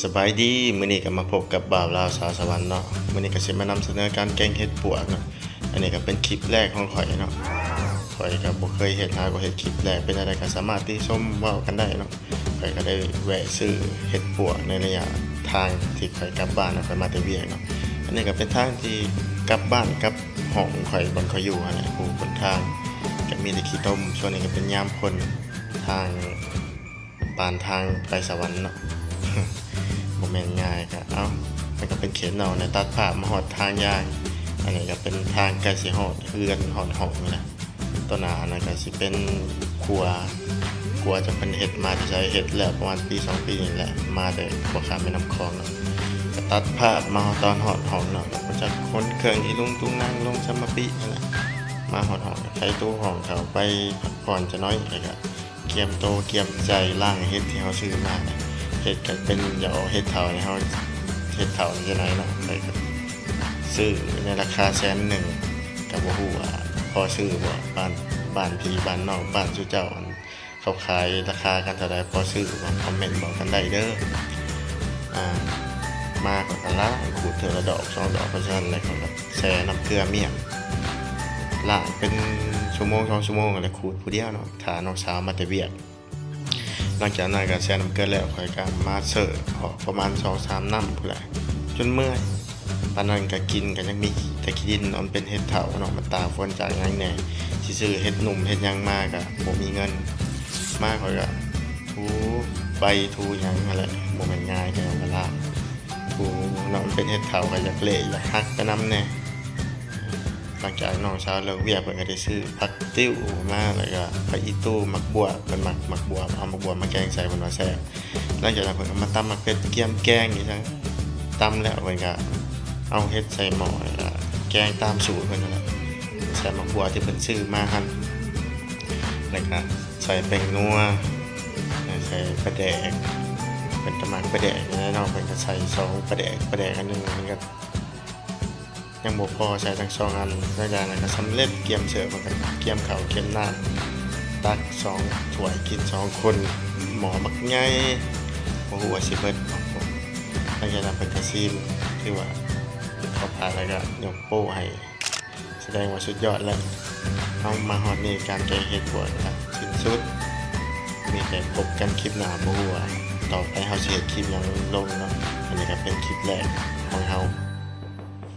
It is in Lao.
ສະບາຍດີ ມື້ນີ້ກໍມາພົບກັບບ່າວລາວສາວສະຫວັນເນາະ. ມື້ນີ້ກໍຊິມານຳສະເໜີການແກງເຫັດປວກເນາະ. ອັນນີ້ກໍເປັນຄລິບແລກຂອງຂ້ອຍເນາະ. ຂ້ອຍກໍບໍ່ເຄີຍເຮັດ ຫາກໍເຮັດຄລິບແລກ. ເປັນຈັ່ງໃດກໍສາມາດຕິຊົມເວົ້າກັນໄດ້ເນາະ. ຂ້ອຍກໍໄດ້ແວະຊື້ເຫັດປວກໃນໄລຍະທາງທີ່ຂ້ອຍກັບບ້ານ ຂ້ອຍມາແຕ່ວຽກເນາະ. ອັນນີ້ກໍເປັນທາງທີ່ກັບບ້ານກັບຫ້ອງຂ້ອຍ ບ່ອນຂ້ອຍຢູ່ຫັ້ນແຫຼະ. ຜູ້ຄົນທາງກໍມີແຕ່ຂີ້ຕົມ. ຊ່ວງນີ້ກໍເປັນຍາມຝົນ ທາງ ປານທາງໄປສະຫວັນເນາະ ບໍ່ແມ່ນງ່າຍ. ກະ ເອົ້າ ມັນກະເປັນເຂດນອກນະ. ຕັດພາບມາຮອດທາງຍ່າງ ອັນນີ້ກະເປັນທາງໃກ້ຊິຮອດເຮືອນຮອດຫ້ອງນີ້ແຫຼະ. ຕໍ່ໜ້າອັນນັ້ນກະຊິເປັນຂົວ ຂົວຈະເພິ່ນເຮັດມາແຕ່ໃສ ເຮັດແລ້ວປະມານປີສອງປີນີ້ແຫຼະ ມາແຕ່ຂົວຂ້າມແມ່ນ້ຳຂອງເນາະ. ກະຕັດພາບມາຮອດຕອນຮອດຫ້ອງເນາະ ກະບໍ່ຈັກຂົນເຄື່ອງອີລຸງຕຸງນັງລົງສຳມະປິຫັ້ນແຫຼະ. ມາຮອດຫ້ອງກະໄຂຕູ້ຫ້ອງເຂົ້າໄປພັກຜ່ອນຈັກໜ້ອຍ ແລ້ວກະ ກຽມໂຕກຽມໃຈລ້າງເຫັດທີ່ເຮົາຊື້ມານະ. ເຫັດກໍເປັນ ຢາກອອກເຫັດເຖົ້າໃຫ້ເຮົາ ເຫັດເຖົ້ານີ້ຈັ່ງໃດເນາະ. ຂ້ອຍກໍຊື້ໃນລາຄາແສນໜຶ່ງ ກໍບໍ່ຮູ້ວ່າພໍຊື້ບໍ່. ບ້ານ ບ້ານພີ່ບ້ານນ້ອງ ບ້ານຊຸເຈົ້າ ອັນ ເຂົາຂາຍລາຄາກັນເທົ່າໃດ ພໍຊື້ບໍ່ ຄອມເມັນບອກກັນໄດ້ເດີ. ອ່າ ມາກໍກະລ້າງ ຂູດເທື່ອລະດອກສອງດອກ ເພາະສະນັ້ນແລ້ວຂ້ອຍກໍແຊ່ນ້ຳເກືອມ້ຽງ ລ້າງເປັນຊົ່ວໂມງສອງຊົ່ວໂມງ ແລ້ວຂູດຜູ້ດຽວເນາະ ຖ້ານ້ອງສາວມາແຕ່ວຽກ. ຫຼັງຈາກນັ້ນກໍແຊ່ນ້ຳເກືອແລ້ວ ຂ້ອຍກໍມາເຊີອອກປະມານສອງສາມນ້ຳພຸ້ນແຫຼະ ຈົນເມື່ອຍ. ປານນັ້ນກໍກິນກໍຍັງມີແຕ່ຂີ້ດິນເນາະ ມັນເປັນເຫັດເຖົ້າເນາະ ມັນຕາກຝົນຕາກຫຍັງແດ່. ຊິຊື້ເຫັດໜຸ່ມເຫັດຫຍັງມາກໍບໍ່ມີເງິນ. ມາຂ້ອຍກໍຖູໃບຖູຫຍັງຫັ້ນແຫຼະ ບໍ່ແມ່ນງ່າຍ ກໍຍັງມາລ້າງຖູເນາະ. ມັນເປັນເຫັດເຖົ້າກໍຢາກເລະຢາກຫັກໄປນຳແດ່. ຫຼັງຈາກນ້ອງສາວເລີກວຽກ ເພິ່ນກໍໄດ້ຊື້ຜັກຕິ້ວມາ ແລ້ວກໍຜັກອີ່ຕູ່ ໝາກບວບ ເພິ່ນມັກໝາກບວບ ເອົາໝາກບວບມາແກງໃສ່ ເພິ່ນວ່າແຊບ. ຫຼັງຈາກນັ້ນເພິ່ນກໍມາຕຳໝາກເຜັດ ກຽມແກງອີ່ຫຍັງ. ຕຳແລ້ວເພິ່ນກໍເອົາເຫັດໃສ່ໝໍ້ ແລ້ວກໍແກງຕາມສູດເພິ່ນນັ້ນແຫຼະ ໃສ່ໝາກບວບທີ່ເພິ່ນຊື້ມາຫັ້ນ ແລ້ວກໍໃສ່ແປ້ງນົວ ໃສ່ປາແດກ ເພິ່ນກໍມັກປາແດກນີ້ແຫຼະເນາະ. ເພິ່ນກໍໃສ່ສອງປາແດກ ປາແດກອັນໜຶ່ງ ເພິ່ນກໍ ຍັງບໍ່ພໍໃສ່ທັງສອງອັນ. ຫຼັງຈາກນັ້ນກໍສຳເລັດ ກຽມເສີບ ມັນກໍກຽມເຂົ້າກຽມນ້ຳ ຕັກສອງຖ້ວຍກິນສອງຄົນ ໝໍ້ບັກໃຫຍ່ ບໍ່ຮູ້ວ່າຊິເບິດບໍ່. ຫຼັງຈາກນັ້ນເພິ່ນກໍຊີມ ຖືວ່າເຂົ້າປາກ ແລ້ວກໍຍົກໂປ້ໃຫ້ ສະແດງວ່າສຸດຍອດແລ້ວ. ເຮົາມາຮອດນີ້ ການແກງເຫັດປວກກໍສິ້ນສຸດ ມີແຕ່ພົບກັນຄລິບໜ້າ ບໍ່ຮູ້ວ່າຕໍ່ໄປເຮົາຊິເຮັດຄລິບຫຍັງລົງເນາະ. ອັນນີ້ກໍເປັນຄລິບແລກຂອງເຮົາ